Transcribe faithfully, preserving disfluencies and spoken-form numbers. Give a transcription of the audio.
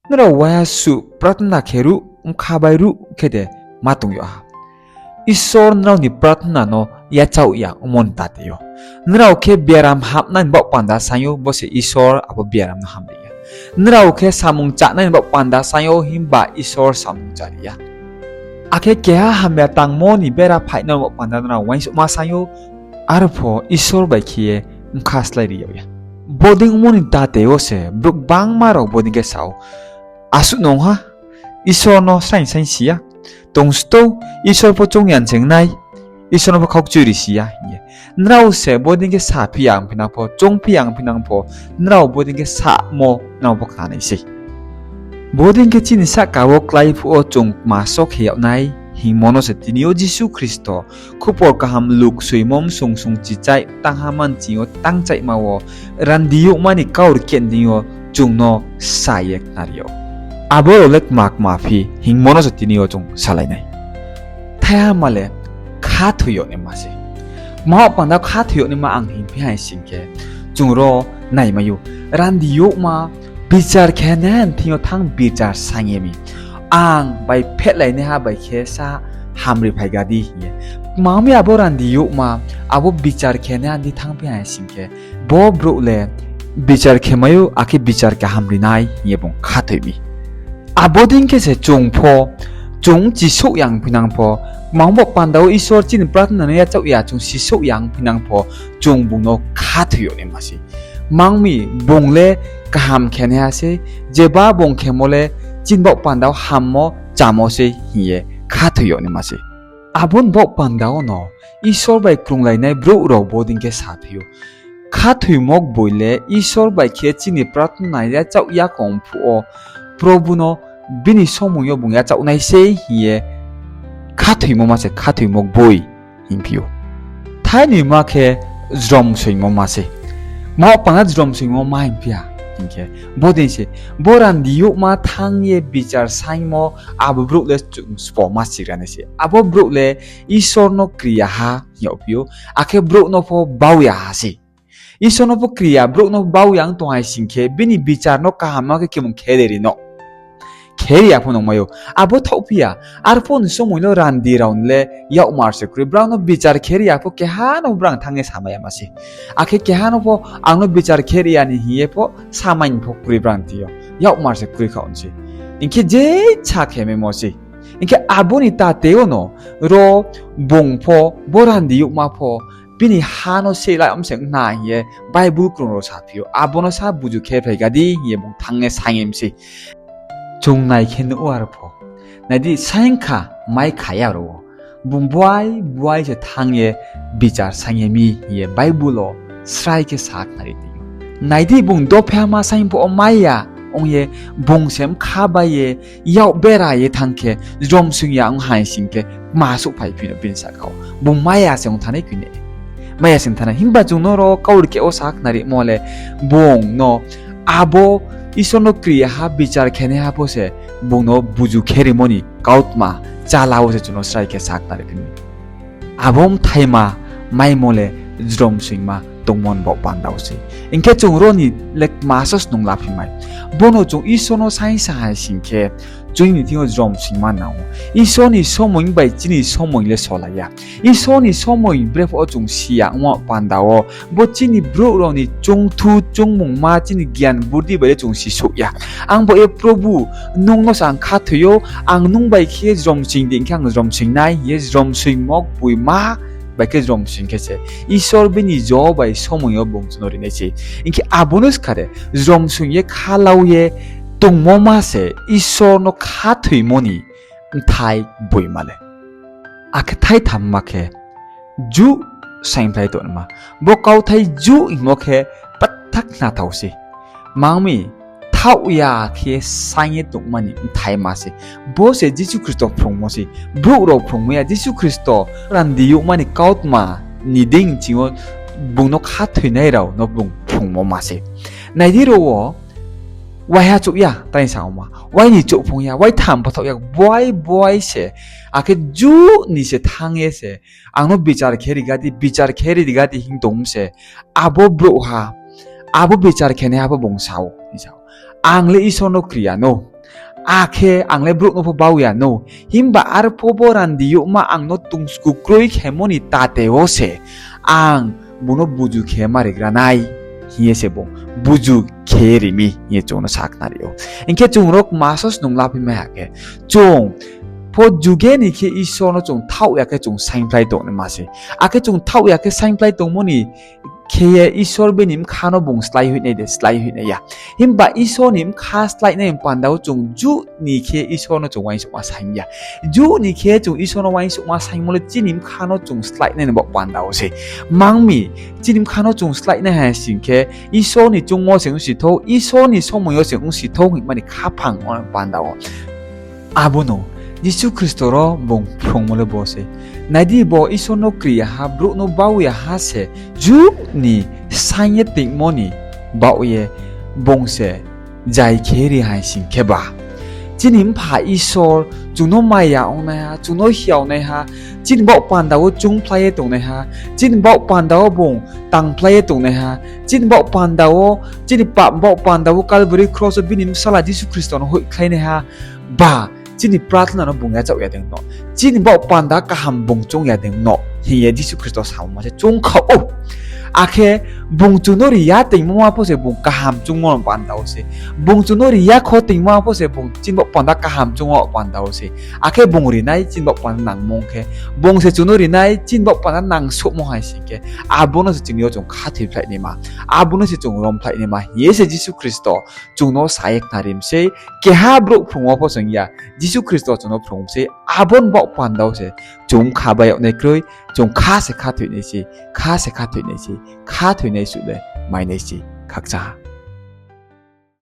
Nrao uaiha suh prathna khe ruh, bkha bai ruh khe de ma tong yag ha? Isor nrao ni prathna no yachaoh ya ongmo ni tate yo. Nrao khe biaram hamnai ni baoh panda saing ou, bo se Isor abo biaram no hamri ya. Nrao khe samung chánai ni baoh panda saing ou, himba Isor samung chári ya. Akhe keha hamya tangmo ni bera phainai ni baoh panda nrao uaingsouhma saing ou, arpho Isor bai khe ye bkha sláiri yag ya. Bodei ongmo ni tate wo se brouh gbangma rao bodei khe sa ou, Asuh nung ha, Isor no sraing saing si ya. Tong stou, Isor pho choung ya se ong nai, Isor no pho khaukchuiri si ya, hing ye. Nrao se bodei khe saphi ya ongphinang pho, choungphi ya ongphinang pho, nrao bodei khe samo nrao pho khnanai sei. Bodei khe chini sahka wo klái phuh wo chung kma só khe yag nai hingmo no se tini yo Jisu Khristo Khupor Kaham Luk soimo bsung sungchichai tangha manching yo tangchaihma wo randi youhma ni kaurkeh ni deing yo chung no sa ye khnari ou. Abo rao le kma kma phi hingmo no se tini yo chung salai nai. Thaiha ma le khathoi yag naima se. Kma baoh panda khathoi yag naima ang hingphi hai sing khe, chung ro naimai ou. Randi youhma bichar khe nai ni thing yo thanng bichar saing ye mi. Ang bai phehlainaiha bai khe sa hamri phai ga di hing ye. Kma mi abo randi youhma, abo bichar khe nai ni thanngphi hai sing khe, bo brouh le bichar khe mai ou, akhe bichar khe hamri nai hing ye bung khathoi mi. Abo dei khe se chung pho, chung chisouh ya ongphinang pho, kma baoh panda wo Isor chini prathna no yachaoh ya chung sisouh ya ongphinang pho, chung bung no khathoi yag naima sei. Mang mi bung le kaham khe naiha sei, jeba bung khemo le chini baoh panda wo hammo chámo sei hing ye khathoi yag naima sei. Abo ni baoh panda wo no Isor bai krunglainai brouh rao bodei khe saphi ou, khathoimo gboi le Isor bai khe chini prathna yachaoh ya kong phuh wo Probu no bini somoing yo bung yachaoh nai sei hing ye khathoimo ma se khathoimo gboi hingphi ou. Thainoi ma khe jromsoingmo ma se. Kma baoh panda jromsoingmo ma hingphi ha hing khe, bodei se, bo randi youhma thanng ye bichar saingmo abo brouh le chung sbo ma sigra nai se. Abo brouh le Isor no kri ya ha hing yagphi ou, akhe brouh no pho bau ya ha se. Isor no pho kri ya, brouh no bau ya ong tong hai sing khe, bini bichar no kaham ma khe kemung khe de ri no. Khe ri ya pho nungmai ou. Abo thaohphi ya, arphuh ni somoing no randi rao ni le yakmar se kroi. Brao no bichar khe ri ya pho keha no brao thanng ye samai ya ma se. Akhe keha no pho ang no bichar khe ri ya ni hing ye pho samai ni pho kroi brao thing yo. Yakmar se kroi kha ong se. Hing khe je sa khe maimo se. Hing khe abo ni tate wo no ro bung pho, bo randi youhma pho, bini ha no se la om se ong na hing ye Bible krung rao saphi ou. Abo no sa buzu khe phai ga di hing ye bung thanng ye saing ye mi sei. Chung nai khe nuh ou arpho. Nai di, saing kha, mai kha ya rao wo. Bung buai buai se thanng ye bichar saing ye mi hing ye Bible wo srai khe sakhnari tong ou. Nai di, bung dophe hama saing phuh wo mai ya ong ye, bung se bkha bai ye, yak bera ye thanng khe, jromsoing ya ong hai sing khe, kma souhphaiphi no bini sahka wo. Bung mai ya se ong thanng nai koi ne. Mai ya se ong thanng nai. Himba chung no ro kaurkeh wo sakhnarimo le, bung no abo Isor no kri ya ha, bichar khe naiha pho se bung no buzu khe rimo ni kautma chala wo se chung no srai khe sakhnari tong ou. Abo bthaima maimo le jromsoingma tongmo ni baoh panda wo se. Hing khe chung ro ni le kma só snung laphi mai. Bo no chung Isor no saingsa hai sing khe, chung ni thing yo jromsoingma nang ou. Isor ni somoing bai chini somoing le solai ya. Isor ni somoing brephuh wo chung si ya ongmo panda wo, bo chini brouh rao ni choungthu choungmungma, chini gian burdi bai le chung sisouh ya. Ang bo ye Probu, nung no se ang khathoi ou, ang nung bai khe jromsoing di hing khe ang jromsoing nai hing ye jromsoingmo gboima bai khe jromsoing khe se, Isor bini jo bai somoing yo bung chung no ri nai se. Hing khe abo no skha de, jromsoing ye khalau ye tongmo ma se Isor no khathoimo ni bthai gboima le. Akhe thaitham ma khe, juh saingphlai tongma. Bo kauthai juh hingmo khe pathak khnathao se. Mang mi, thaoh ya khe saing ye tongma ni bthai ma se. Bo se Jisu Khristo phrungmo se. Brouh rao phrungmai ya, Jisu Khristo randi youhma ni kautma ni deing ching yo bung no khathoinai rao no bung phrungmo ma se. Nai di ro wo, waiha chouh ya, tai sa ongma. Wai ni chouh phung ya, wai tham pathaoh ya, buai buai se. Akhe juh ni se thanng ye se, ang no bichar khe ri ga di, bichar khe ri ga di hing tong se. Abo brouhha, abo bichar khenaiha pho bung sa ou, hing sa ou, ang le Isor no kri ya no. Akhe ang le brouh no pho bau ya nou, himba arphuh bo randi youhma ang no tungsku kroi khemo ni tate wo se ang bung no buju khe ma rigra nai, hing ye se bung buju khe ri mi hing ye chung no sakhnari ou. Hing khe chung ro kma so snung laphi mai ha khe, chung pho juge ni khe Isor no chung thaoh ya khe chung saingphlai tongnaima se. Akhe chung thaoh ya khe saingphlai tongmo ni khe ye Isor bini bkha no bung slái hoih nai de, slái hoih nai ya. Himba Isor ni bkha sláinai panda wo chung juh ni khe Isor no chung uaingsouhma saing ya. Juh ni khe chung Isor no uaingsouhma saingmo le chini bkha no chung sláinai ni baoh panda wo se. Mang mi, chini bkha no chung sláinai hai sing khe, Isor ni choungmo se ongsi thou, Isor ni somoi yo se ongsi thou hingmani khaphang wo panda wo. Abo no Jisu Khristo ro bung phrungmo le bo se. Nai di, bo Isor no kri ya ha, brouh no bau ya ha se, juh ni saing ye tongmo ni baoh ye bung se jai khe ri hai sing khe ba, chini Mpha Isor chung no maya ongnaiha, chung no hiaonaiha, chini baoh panda wo choungphlai ye tongnaiha, chini baoh panda wo bung tangphlai ye tongnaiha, chini baoh panda wo, chini pap baoh panda wo Calvary kros wo bini bsala Jisu Khristo no hoihkhlainaiha, ba chini prarthana no bung yachaoh ya dei no, chini baoh panda kaham bung choung ya dei no hing ye Jisu Khristo samo ma se choungkhaoh ou. Akhe bung chung no ri ya tongmo ma pho se bung kaham choungmo panda wo se. Bung chung no ri ya kho tongmo ma pho se bung chini baoh panda kaham choungmo panda wo se. Akhe bung ri nai chini baoh panda nangmo ong khe, bung se chung no ri nai chini baoh panda nangsouhmo hai sing khe, abo no se chini yo chung khathoiphlai naima, abo no se chung romphlai naima hing ye se Jisu Khristo chung no sa ye khnari mi sei. Keha brouh phrungmo pho se ong ya, Jisu Khristo chung no phrung mi sei. Abo ni baoh panda wo se chung kha bai yag nai kroi, chung kha se khathoi nai se, kha se khathoi nai se, khathoinai suh le mai nai se khakchang ha.